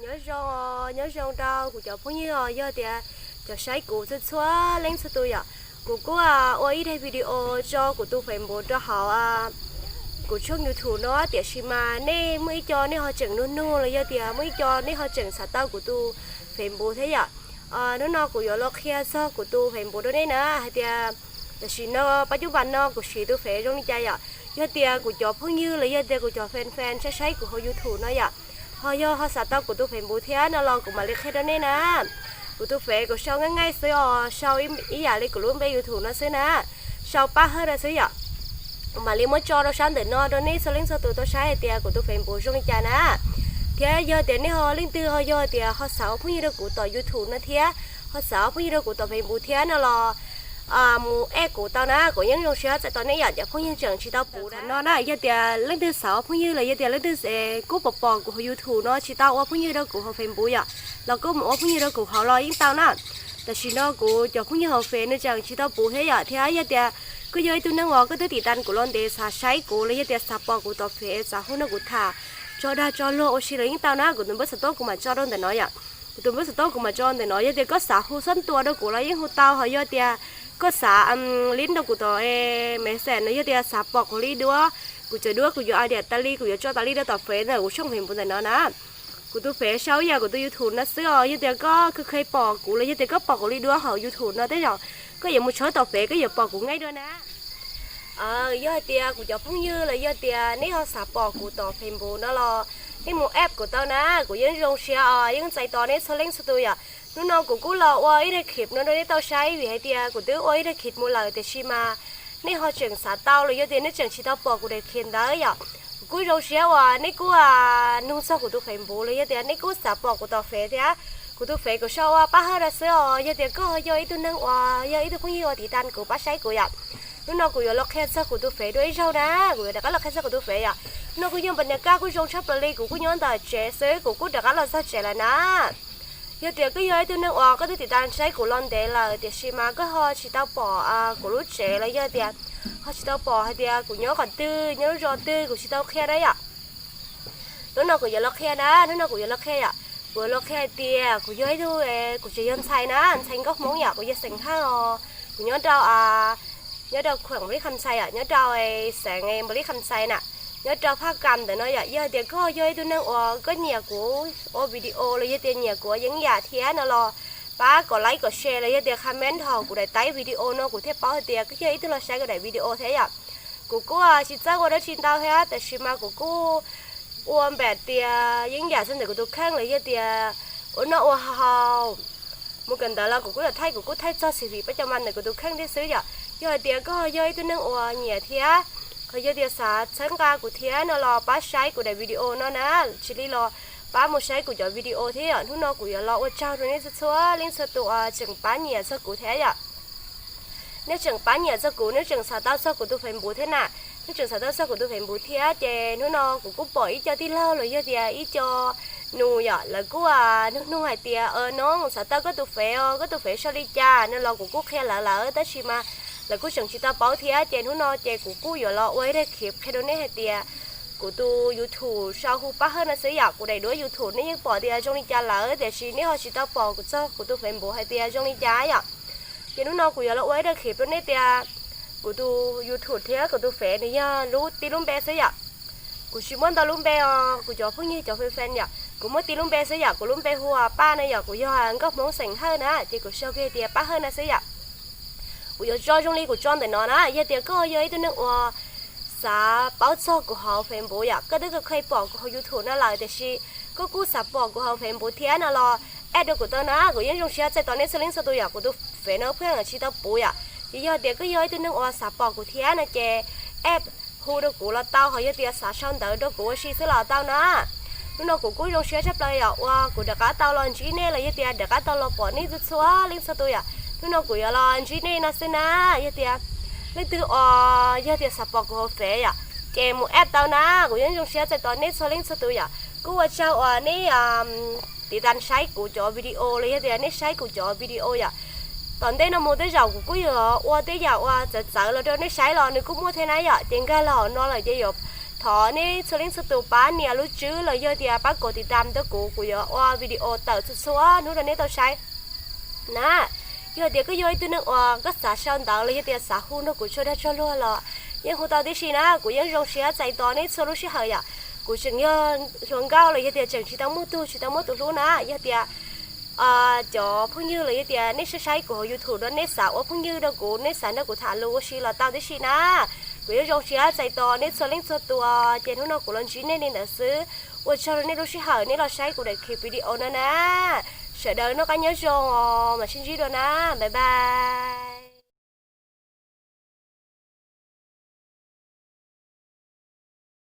Nyob zoo, nyob zoo rau kuv cov phooj ywg os, yog tias cov saib kuv txhua txhua leej txhua tus yom. Kuv kuj ua ib daim video tso kuv tus Facebook rau hauv kuv tshooj YouTube no, tiam sis mas nej muaj ib co nej ho tseem nug nug los yog tias muaj ib co nej ho tseem xav tau kuv tus Facebook thiab yom. Hnub no kuv yuav los qhia txog kuv tus Facebook rau nej na hais tias tam sim no pab cub vas no kuv siv tus Face zoo li cas yom. Yog tias kuv cov phooj ywg los yog tias kuv cov fan fan saib saib kuv hauv YouTube no yom, ho yog ho xav tau kuv tus Facebook thiab no los kuv mam li qhia rau nej na. Kuv tus Face kuv sau nqaij nqaij xwb os, sau ib yam li kuv lub npe YouTube no xwb na, sau Paj Hawj no xwb yom. Kuv mam li muab tso rau sab ntawm no rau nej txhua leej txhua tus tau saib hais tias kuv tus Facebook zoo li cas na. Thiab yog tias nej ho leej twg ho yog tias ho xav ua phooj ywg rau kuv tom YouTube no thiab ho xav ua phooj ywg rau kuv tom Facebook thiab no los mus add kuv tau na, kuv yeej zoo siab txais tos nej yom. Cov phooj ywg tseem tsis tau puv no na, yog tias leej twg xav ua phooj ywg los yog tias leej twg kuj pom pom kuv hauv YouTube no tsis tau ua phooj ywg rau kuv hauv Facebook yom, los kuj mus ua phooj ywg rau kuv hauv los yeej tau na. Tam sim no kuv cov phooj ywg hauv Face nws tseem tsis tau puv thiab yom, thiab yog tias koj yog ib tug neeg uas koj twb tiv tas kuv los ntev xav saib kuv los yog tias xav pom kuv tom Face xav hu nrog kuv tham tso dag tso luag ua si los yeej tau na. Kuv tus npawb xov tooj kuv mam tso rau ntawm no yom. Kuv tus npawb xov tooj kuv mam tso ntawm no, yog tias koj xav hu xob ntua rau kuv los yeej hu tau, ho yog tias koj xav lib rau kuv tom Messenger no, yog tias xav pom kuv li duab, kuv cov duab kuv yuav ua diam tas li kuv yuav tso tas li rau tom Face ntawm kuv tshooj Facebook ntawm no na. Kuv tus Face sau yam kuv tus YouTube no xwb os, yog tias koj kheev pom kuv los yog tias koj pom kuv li duab hauv YouTube no tej zaum koj yuav mus tshawb tom Face koj yuav pom kuv nqaij dua na. Yog hais tias kuv cov phooj ywg los yog tias nej ho xav pom kuv tom Facebook no los nej mus add kuv tau na, kuv yeej zoo siab os, yeej txais tos nej txhua leej txhua tus yom. Hnub no kuv kuj los ua ib daim clip no rau nej tau saib vim hais tias kuv twb ua ib daim clip mus lawm tiam sis mas nej ho tseem xav tau los yog tias nej tseem tsis tau pom kuv daim clip ntawd yom. Kuv kuj zoo siab uas nej kuj nug txog kuv tus Facebook los yog tias nej kuj xav pom kuv tom Face thiab. Kuv tus Face kuv sau ua Paj Hawj no xwb os, yog tias koj ho yog ib tug neeg uas yog ib tug phooj ywg uas tiv tas kuv pab saib kuv yom. Hnub no kuv yuav los qhia txog kuv tus Face dua ib zaug na, kuv yuav rov qab los qhia txog kuv tus Face yom. Hnub no kuv yeej npa nias kaj kuj zoo tshaj plaws li, kuv kuj nyob ntawm tsev xwb, kuv kuj rov qab los txog tsev lawm na. Yog tias koj yog ib tug neeg uas koj twb tiv tas saib kuv los ntev lawm tiam sis mas koj ho tsis tau pom kuv lub tsev los yog tias ho tsis tau pom hais tias kuv nyob qhov twg nyob lub zos twg kuv tsis tau qhia na yom. Hnub no kuv yuav los qhia na, hnub no kuv yuav los qhia yom. Kuv yuav los qhia hais tias kuv yog ib tug, kuv tsis yog ntxhais na, ntxhais nkauj Hmoob yom, kuv yog xeem Hawj os. Kuv nyob rau, nyob rau khuam Npaus Lis Kham Xais yom, nyob rau xeev Npaus Lis Kham Xais na, nyob rau Phaj Kam ntawm no yom. Yog tias koj yog ib tug neeg uas koj nyiam kuv ua video los yog tias nyiam kuv ua yeeb yam thiab no los pab kom like kom share los yog tias comment hauv kuv daim taib video no kuv thiaj paub hais tias koj yog ib tug los saib kuv daim video thiab yom. Kuv kuj tsis txawj ua dab tsi ntau thiab tiam sis mas kuv kuj ua npam tias yeeb yam xwb ntawm kuv tus kheej los yog tias ua noj ua haus mus kawm ntawv los kuv kuj yuav thaij, kuv kuj thaij txog xim fim pab cov mas ntawm kuv tus kheej thiab xwb yom. Yog hais tias koj yog ib tug neeg uas nyiam thiab ho yog tias xav txhawb nqa kuv thiab no los pab saib kuv daim video no na, tsis li los pab mus saib kuv cov video thiab yom. Hnub no kuv yuav los ua tsaug rau nej txhua txhua leej txhua tus uas tseem pab nyiam txog kuv thiab yom. Nej tseem pab nyiam txog kuv, nej tseem xav tau txog kuv tus Facebook thiab na, nej tseem xav tau txog kuv tus Facebook thiab ces hnub no kuv kuj pom ib co tij laug los yog tias ib co nus yom, lawv kuj nug nug hais tias, Noob, xav tau koj tus Face os, koj tus Face sau li cas no los kuv kuj qhia lawv lawm tab sis mas lawv kuj tseem tsis tau paub thiab ces hnub no ces kuv kuj yuav los ua ib daim clip qhia rau nej hais tias kuv tus YouTube sau hu Paj Hawj no xwb yom. Kuv daim duab YouTube nej yeej pom tias zoo li cas lawm tiam sis nej ho tsis tau pom kuv txog kuv tus Facebook hais tias zoo li cas yom. Ces hnub no kuv yuav los ua ib daim clip rau nej tias kuv tus YouTube thiab kuv tus Face nws yog lub tib lub npe xwb yom. Kuv tsis muaj ntau lub npe os kuv cov phooj ywg cov fan fan yom, kuv muaj tib lub npe xwb yom. Kuv lub npe hu ua Paj no yom, kuv yog nkauj Hmoob xeem Hawj na ces kuv sau kiag tias Paj Hawj no xwb yom. Kuv yuav tso zoo li kuv tso ntawm no na, yog tias koj yog ib tug neeg uas xav paub txog kuv hauv Facebook yom, koj twb kheev pom kuv hauv YouTube no lawm tiam sis koj kuj xav pom kuv hauv Facebook thiab no los add rau kuv tau na, kuv yeej zoo siab txais tos nej txhua leej txhua tus yom. Kuv tus Face no pheej tsis tau puv yom, ces yog tias koj yog ib tug neeg uas xav pom kuv thiab no ces add hu rau kuv los tau, ho yog tias xav sau ntawv rau kuv ua si xwb los tau na. Hnub no kuv kuj zoo siab tshaj plaws yom uas kuv rov qab tau los ntsib nej los yog tias rov qab tau los pom nej txhua txhua leej txhua tus yom. Hnub no kuv yuav los ntsib nej no xwb na, yog tias leej twg uas yog tias xav pom kuv hauv Face yom, ces mus add tau na, kuv yeej zoo siab txais tos nej txhua leej txhua tus yom. Kuj ua tsaug uas nej tiv tas saib kuv cov video los yog tias nej saib kuv cov video yom. Tom ntej no mus tej zaum kuv kuj yuav ua tej yam uas txawv txawv los rau nej saib los nws kuj muaj thiab na yom, ces nkag los hauv no lawm ces yuav Thov nej txhua leej txhua tus pab nias lub tswb los yog tias pab kom tiv tam rau kuv, kuv yuav ua video tawm txhua txhua hnub rau nej tau saib na. Yog tias koj yog ib tug neeg uas koj xav sau ntawv los yog tias xav hu nrog kuv tso dag tso luag los yeej hu tau tib si na, kuv yeej zoo siab txais tos nej txhua lub sij hawm yom. Kuv tseem yog hluas nkauj los yog tias tseem tsis tau muaj tug tsis tau muaj tus hlub na, yog tias cov phooj ywg los yog tias nej saib saib kuv hauv YouTube no nej xav ua phooj ywg rau kuv, nej xav nrog kuv tham lus ua si los tau tib si na. Kuv yuav zoo siab txais tos nej txhua leej txhua tus. Ces hnub no kuv los ntsib nej li ntawd xwb. Ua tsaug rau nej lub sij hawm nej los saib kuv daim video no na. Sawv daws noj qab nyob zoo os, mam sib ntsib dua na. Bye bye.